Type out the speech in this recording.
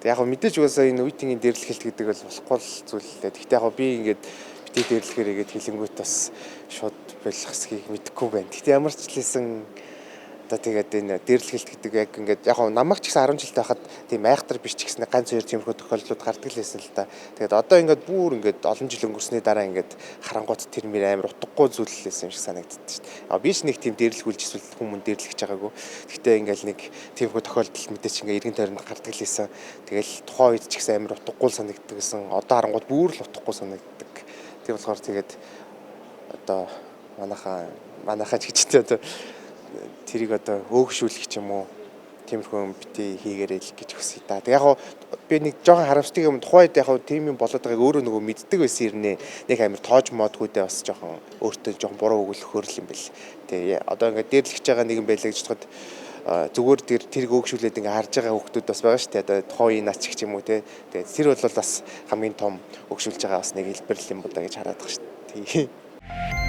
Тэг яг мэдээж угаасаа энэ үеийн дээрлэхэлт гэдэг бол болохгүй л зүйл л дээ. Гэхдээ яг би ингээд битгий дээрлэхээр ингээд хэлэнгүүт бас шууд болох хэсгийг мэдэхгүй байна. Гэхдээ ямар ч хэлсэн одоо тэгээд энэ дээрлэхэлт гэдэг яг ингээд яг намайг ч гэсэн 10 жилтэй байхад тийм айхтар биш ч гэсэн ганц хоёр тиймэрхүү тохиолдлууд гардаг л байсан л та. Тэгээд одоо ингээд бүр ингээд олон жил өнгөрсний дараа ингээд харангуут тэр мөр амар утгагүй зүйл л байсан юм шиг санагддаг шүү дээ. А би ч нэг тийм дээрлэхүүлж эсвэл хүмүүн дээрлэж байгаагүй. Гэхдээ ингээд нэг тиймэрхүү тохиолдол мэдээч ингээд эргэн тойронд гардаг л байсан. Тэгэл тухайн үед ч гэсэн амар утгагүй санагддаг гэсэн. Одоо харангуут бүр л утгагүй санагддаг. Тийм болохоор тэгээд одоо манайхаа ч гэж одоо тэрийг одоо өөгшүүлэх ч юм уу тиймэрхүү юм бити хийгээрэй л гэж хүсье та. Тэг яг би нэг жоохон харамсдаг юм, тухайд яг тийм юм болоод байгааг өөрөө нөгөө мэддэг байсан ирнэ. Нэг амар тоож модгүйдээ бас жоохон өөртөө жоохон буруу өгөл хөрл юм бэл. Тэг одоо ингээд дээрлэгч байгаа нэгэн байлаа гэж бодоход зүгээр тэр тэрг өөгшүүлээд ингээ харж байгаа хүмүүс бас байгаа шүү дээ. Одоо тухайн үеийн наач ч юм уу те. Тэгээд тэр бол бас хамгийн том өөгшүүлж байгаа бас нэг хэлбэр юм боо гэж хараад байгаа шүү дээ.